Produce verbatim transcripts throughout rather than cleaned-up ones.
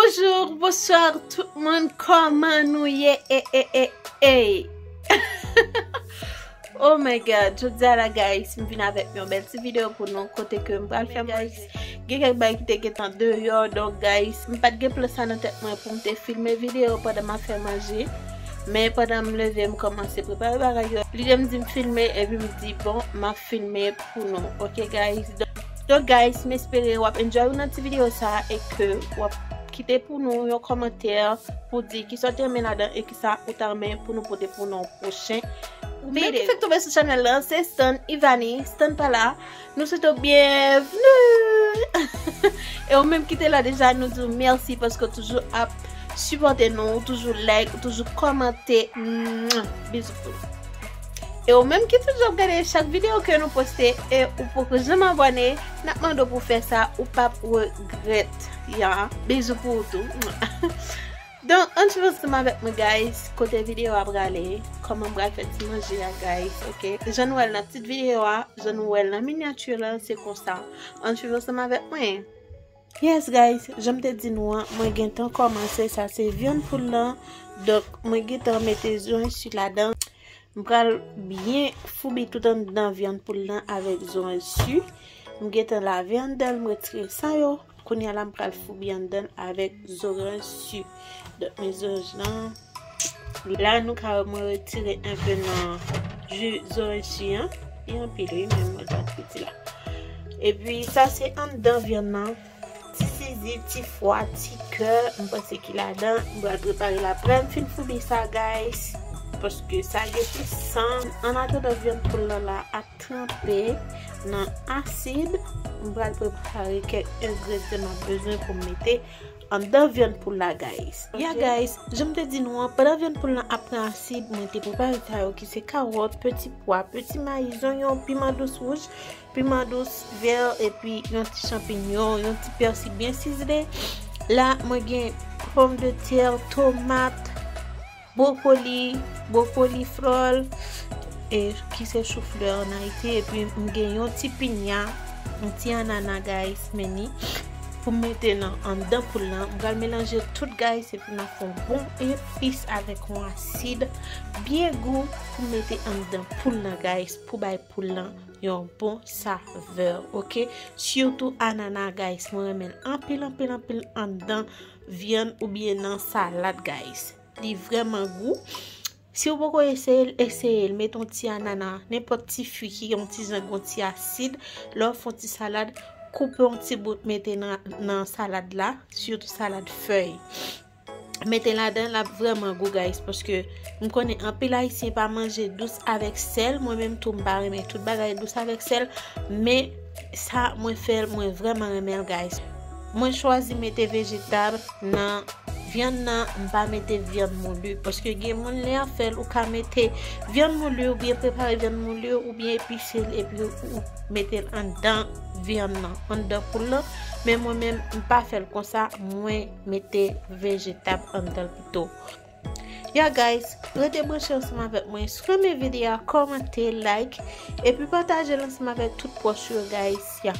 Bonjou, bonswa tout moun, kòman nou ye? E, e, e, e. Oh my God, jodi a la guys, m vin avèk yon bèl ti videyo pou nou kote ke m pral fè manje. Gen kèk bagay ki te gentan deyò, donk guys, m pa t gen plan sa nan tèt mwen pou m te filme videyo pandan m ap fè manje. Men pandan m leve, m kòmanse prepare bagay yo. Lide m di m filme, epi m di, bon, m ap filme pou nou. Ok guys? Donk, donk guys, m espere w ap enjoy ou nan ti videyo sa e ke w ap kite pou nou yon kòmantè pou di kisa w te renmen ladan e kisa ou ta renmen pou nou pote pou nan yon pwochen videyo. Ou menm ki fèk tonbe sou chanèl la, se Stan Ivany, Stan pa la. Nou swete w byenvni! E ou menm ki te la deja, nou di w mèsi paske w toujou ap sipòte nou, ou toujou like, ou toujou kòmante. Mwah! Bizou pou nou. E ou menm ki toujou ap gade chak videyo ke nou poste e ou poko janm abòne, n ap mande w pou w fè sa, ou p ap regrèt. Ya, bizou pou ou tou. Donk, ann swiv ansanm avèk mwen, guys, kote videyo a prale, kòman m pral fè ti manje a, guys, ok? Jan nou wè l nan tit videyo a, jan nou wè l nan minyati lan, se konsa. Ann swiv ansanm avèk mwen. Yes, guys, jan m te di nou an, mwen gentan kòmanse, sa se vyann poul lan. Donk, mwen gentan mete zoranj si ladan. M pral byen foubi tout anndan vyann poul lan avèk zoranj si. M gentan lave anndan l, m retire san yo. Kounye a la, m pral foubi anndan l avèk zoranj si. Donk, men zoranj lan. La, nou ka wè mwen retire enpe nan ji zoranj si an. Li anpil, wi, men mwen pa t piti la. Epi, sa se anndan vyann nan. Ti sizi, ti fwa, ti kè, m panse ki ladan. M pral prepare l aprè m fin foubi sa, guys. Paske sa gen plis san. An atandan vyann poul lan la ap tranpe nan asid, m pral prepare kèk engredyan m ap bezwen pou m mete anndan vyann poul la, guys. Ya, guys, jan m te di nou an, pandan vyann poul lan ap pran asid, mwen te prepare sa yo ki se kawòt, peti pwa, peti mayi, zonyon, piman dous wouj, piman dous vè, epi yon ti chanpinyon, yon ti pèsi byen sizle. La, mwen gen pòmdetè, tomat, bwokoli, bwokoli flòl, e ki se chouflè an Ayiti, epi m gen yon ti pinya, yon ti anana, guys, men ni pou m mete nan anndan poul lan. M pral melanje tout, guys, epi m ap fè yon bon epis avèk yon asid byen gou pou m mete anndan poul lan, guys, pou bay poul lan yon bon savè, ok? Sitou anana, guys, mwen renmen l anpil, anpil, anpil anndan vyann oubyen nan salad, guys. Li vrèman gou. Si w poko eseye l, eseye l. Mete yon ti anana, nenpòt ti fwi ki gen yon ti jan yon ti asid. Lè w fè yon ti salad, koupe yon ti bout, mete nan, nan salad la, sitou salad fèy. Mete ladan, l ap vrèman gou, guys, paske m konnen anpil Ayisyen pa manje dous avèk sèl. Mwen menm tou, m pa renmen tout bagay dous avèk sèl, men sa mwen fè l, mwen vrèman renmen l, guys. Mwen chwazi mete vejetab nan vyann nan, m pa mete vyann moulu, paske gen moun lè y ap fè l, ou ka mete vyann moulu oubyen prepare vyann moulu oubyen epise l epi ou mete l anndan vyann nan, anndan poul lan. Men mwen menm, m pa fè l konsa, mwen mete vejetab anndan l pito. Ya, guys, rete branche ansanm avèk mwen. Si w renmen videyo a, kòmante, like, epi pataje l ansanm avèk tout pwòch ou yo, guys. Ya.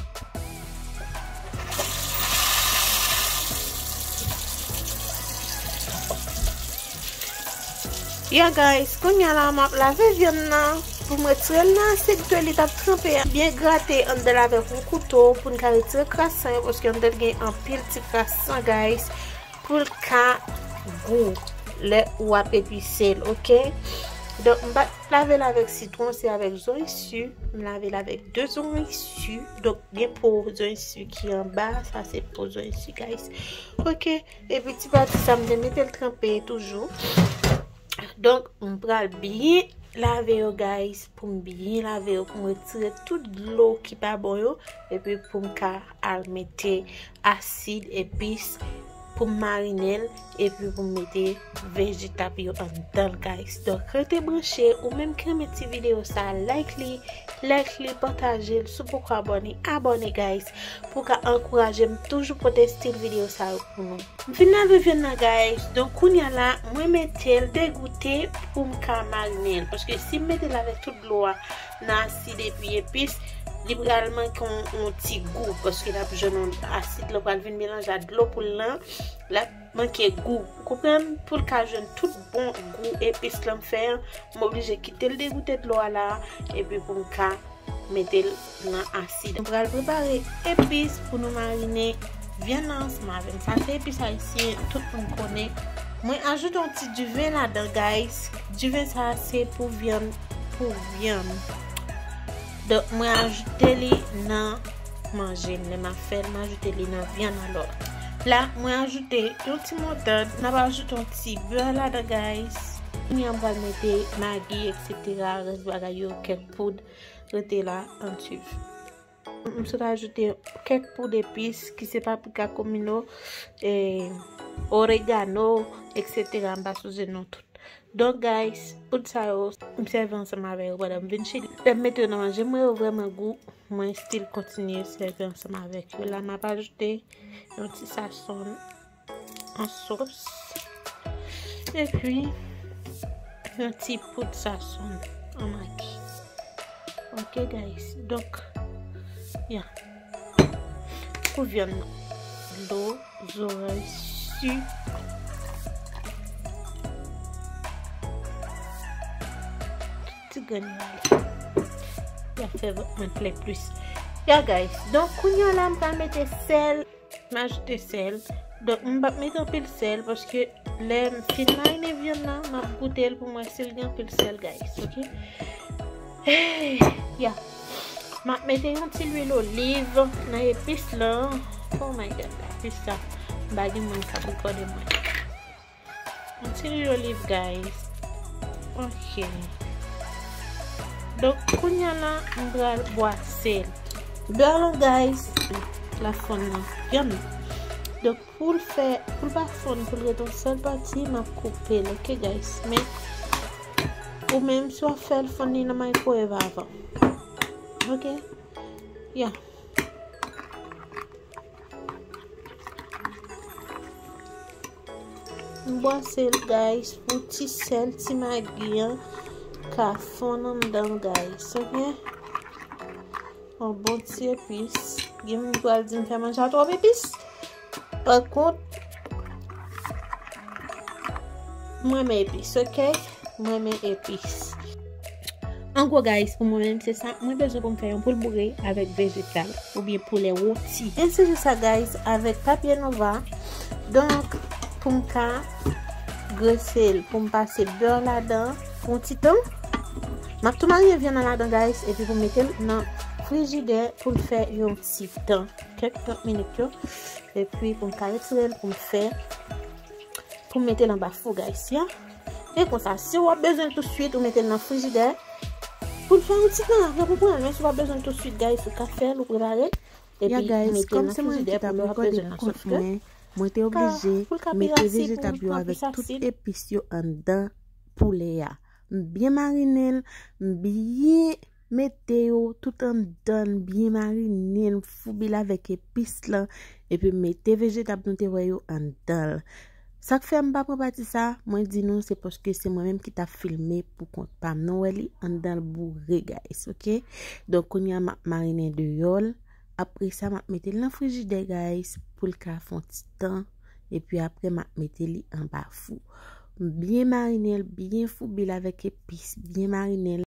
Ya, guys, kounye a la, m ap lave vyann nan pou m retire l nan asid ke li t ap tranpe a. Byen grate anndan l avèk yon kouto pou n ka retire kras san yo, paske anndan l gen anpil ti kras san, guys, pou l ka gou lè w ap epise l, ok? Donk, m pa t lave l avèk sitwon, se avèk zoranj si. M lave l avèk de zoranj si. Donk, gen po zoranj si ki anba. Sa se po zoranj si, guys. Ok. Epi ti pati sa, m te mete l tranpe toujou. Donk, m pral byen lave yo, guys. Pou m byen lave yo, pou m retire tout dlo ki pa bon yo. Epi pou m ka al mete asid, epis, pou m marine l, epi pou m mete vejetab yo anndan l, guys. Donk, rete branche, ou menm ki renmen ti videyo sa, like li, like li, pataje l, si w poko abòne, abòne, guys, pou w ka ankouraje m toujou pote stil videyo sa yo pou nou. M fin lave vyann nan, guys, donk kounye a la, mwen mete l degoute pou m ka marine l, paske si m mete l avèk tout dlo a nan asid epi epis, li pral manke yon, yon ti gou, paske l ap jwenn yon asid la pral vin melanje ak dlo poul lan, l ap manke gou. Ou konprann? Pou l ka jwenn tout bon gou epis lan m fè an, m oblije kite l degoute dlo a la, epi pou m ka mete l nan asid. Nou pral prepare epis pou nou marine vyann nan ansanm avè l. Sa se epis ayisyen, tout moun konnen. Mwen ajoute yon ti diven ladan, guys. Diven sa se pou vyann, pou vyann. Donk, mwen ajoute li nan manje m. Lè m ap fè l, mwen ajoute li nan vyann. Alò, la, mwen ajoute yon ti moutad. N ap ajoute yon ti bè ladan, guys. Kounye a, m pral mete magi, et cetera, rès bagay yo, kèk poud. Rete la, ann swiv. M sot ajoute kèk poud epis, ki se paprika, komino, e, oregano, et cetera. M pa sonje non tout. Donk, guys, poud sa yo, m sèvi ansanm avè yo pandan m vin chili. Lè m mete yo nan manje m, yo vrèman gou. Mwen still kontinye sèvi ansanm avèk yo. La, m ap ajoute yon ti sasonn an sos. Epi, yon ti poud sasonn an magi. Ok, guys. Donk, ya. Pou vyann nan. Dlo, zoranj, sik. Ti grenn la. Y ap fè vant mwen plen plis. Ya, guys. Donk, kounye a la, m pral mete sèl. M ajoute sèl. Donk, m p ap mete anpil sèl paske lè m fin marine vyann nan, m ap goute l pou m wè si l gen anpil sèl, guys. Ok? Hey, ya. M ap mete yon ti lwil oliv nan epis lan. Oh my God, epis sa. M pa gen moun k ap rekòde mwen. Yon ti lwil oliv, guys. Ok. Donk, kounye a la, m pral bwase l. Bè lan, guys, la fonn nan vyann nan. Donk, pou l fè, pou l pa fonn, pou l ret yon sèl pati, m ap koupe l, ok, guys? Men, ou menm, si w ap fè l fonn li nan microwave avan. Ok? Ya. M bwase l, guys, pou ti sèl, ti magi an ka fonn anndan, guys. Ok? Yon bon ti epis. Gen moun ki pral di m fè manje a twòp epis. Pa kont, mwen renmen epis, ok? Mwen renmen epis. An gwo, guys, pou mwen menm, se sa. Mwen bezwen pou m fè yon poul boure avèk vejetal oubyen poulè woti. E se jis sa, guys, avèk papye nova. Donk, pou m ka grese l, pou m pase bè ladan pou yon ti tan. M ap tou marye vyann nan ladan, guys, epi pou m mete l nan frijidè pou l fè yon ti tan. Kèk trant minit yo. Epi pou m ka retire l, pou m fè, pou m mete l anba fou, guys, ya. E konsa, si w ap bezwen l tousuit, ou mete l nan frijidè. Pou l fè yon ti tan, apre pou pran l. Men si w ap bezwen l tousuit, guys, ou ka fè l, ou prepare l. Ya, epi guys, mete l nan frijidè pou lè w ap bezwen l. Kòm se mwen ki t ap rekòde kont mwen, mwen te oblije mete vejetab yo avèk tout epis yo anndan poulè a. M byen marine l, m byen mete yo tout anndan l, byen marine l, m foubi l avèk epis lan, epi m mete vejetab nou te wè yo anndan l. Sa k fè m pa pran pati sa, mwen di nou, se paske se mwen menm ki t ap filme pou kont pa m. Nou wè li anndan l boure, guys, ok? Donk, kounye a, m ap marine deyò l. Apre sa, m ap mete l nan frijidè, guys, pou l ka fè yon ti tan. Epi apre, m ap mete li anba fou. M byen marine l, byen foubi l avèk epis, byen marine l.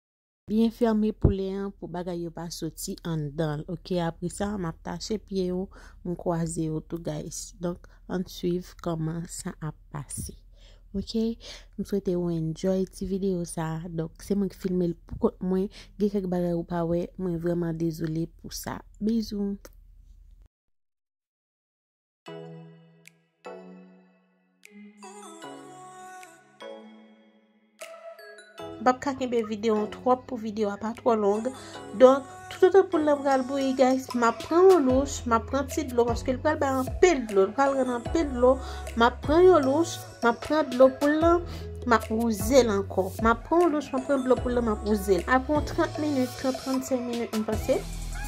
Byen fèmen poulè an pou bagay yo pa soti anndan l. Ok, apre sa, m ap tache pye yo, m kwaze yo tou, guys. Donk, ann swiv kòman sa ap pase. Ok, m swete ou enjoy ti videyo sa. Donk, se mwen ki filme l pou kont mwen. Gen kèk bagay ou pa wè, mwen vrèman dezole pou sa. Bizou. M p ap ka kenbe videyo an twòp pou videyo a pa twò long. Donk, toutotan poul lan pral bouyi, guys, m ap pran yon louch, m ap pran ti dlo, paske l pral bay anpil dlo, l pral rann anpil dlo. M ap pran yon louch, m ap pran dlo poul lan, m ap wouze l ankò. M ap pran yon louch, m ap pran dlo poul lan, m ap wouze l. Apre yon trant minit, trant, trannsenk minit, m panse,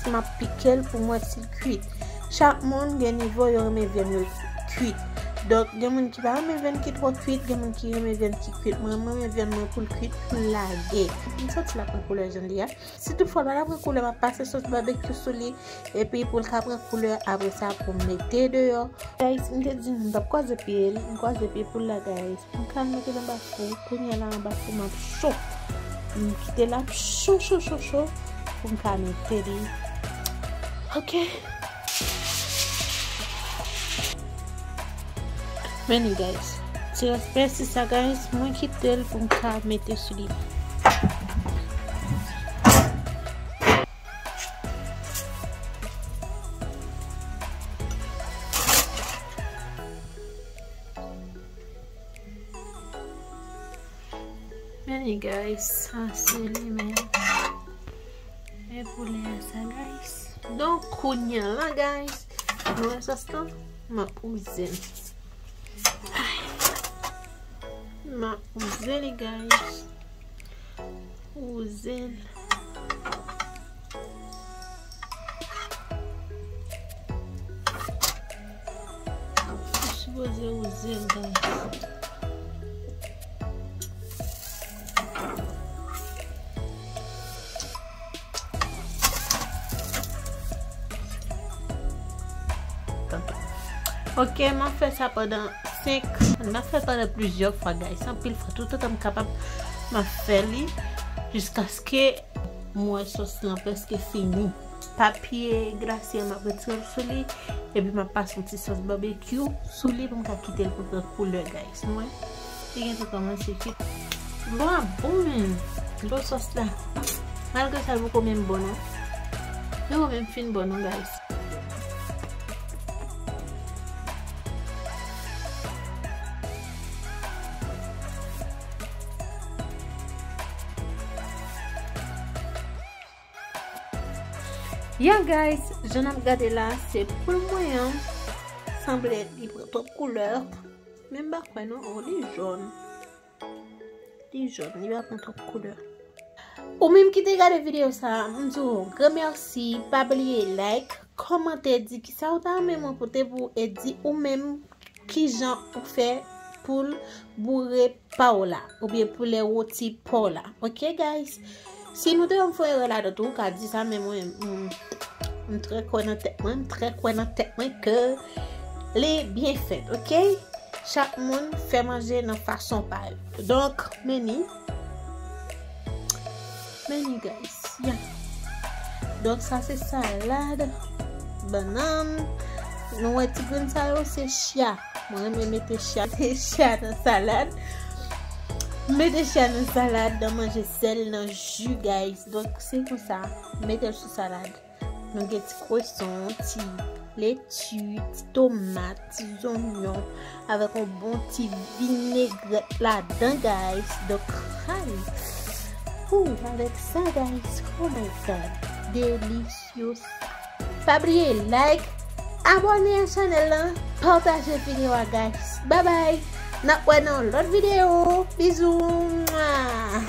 si m ap pike l pou m wè si l kwit. Chak moun gen nivo yo renmen vyann yo kwit. Donk, gen moun ki pa renmen vyann ki twò kwit, gen moun ki renmen vyann ki kwit. Mwen, mwen renmen vyann mwen pou l kwit, pou l lage. M santi l ap pran koulè jan l ye a. Si toutfwa l pa ta pran koulè, m ap pase sòs babekyou sou li, epi pou l ka pran koulè, apre sa, pou m mete deyò. Guys, m te di nou, m t ap kwaze pye l, m kwaze pye poul la, guys. M ka mete l anba fou, kounye a la anba fou, m ap cho. M kite l ap cho, cho, cho, cho, pou m ka mete li. Ok. Men li, guys. Ti rès pèsi sa, guys, mwen kite l pou m ka mete sou li. Men li, guys, sa se li menm. E poulè a sa, guys. Donk, kounye a la, guys, nou wè sòs lan, m ap wouze l. Ay. M ap wouze li, guys. Wouze l. Ou sipoze wouze l, guys. Ok, m ap fè sa pandan senk, m ap fè pandan plizyè fwa, guys. Anpil fwa, toutotan m kapab, m ap fè li jiskaske m wè sòs lan prèske fini. Papye glase an, m ap retire l sou li, epi m ap pase yon ti sòs babekyou sou li pou m ka kite l pou l pran koulè, guys. Nou wè? Li gentan kòmanse kwit. Bon, bon, dlo sòs la. Malgre sa, li poko menm bon, non. Li poko menm fin bon, non, guys. Ya, guys, jan n ap gade la, se poul mwen an. Sanble li pran twòp koulè. Men m pa kwè non, oh, li jòn. Li jòn, li pa pran twòp koulè. Ou menm ki te gade videyo sa a, m di w gran mèsi. Pa bliye like, kòmante, di kisa ou ta renmen mwen pote pou ou, e di ou menm kijan ou fè poul boure pa w la, oubyen poulè woti pa w la. Ok, guys? Si nou te fè yon erè ladan tou, ou ka di sa, men mwen, m, m trè kwè nan tèt mwen, m trè kwè nan tèt mwen ke li byen fèt, ok? Chak moun fè manje nan fason pa yo. Donk, men li. Men li, guys. Ya. Donk, sa se salad, bannann. Nou wè ti grenn sa yo, se chia. Mwen renmen mete chia, mete chia nan salad. Mete chia nan salad, nan manje sèl, nan ji, guys. Donk, se konsa. Mete l sou salad. Nou gen ti kweson, ti leti, ti tomat, ti zonyon, avèk yon bon ti vinegrèt ladan, guys. Donk, hay! Pou avèk sa, guys. Oh my God! Delicious! Pa bliye like, abòne a chanèl lan, pataje videyo a, guys. Bye bye! N ap wè nan yon lòt videyo. Bizou! Mwa!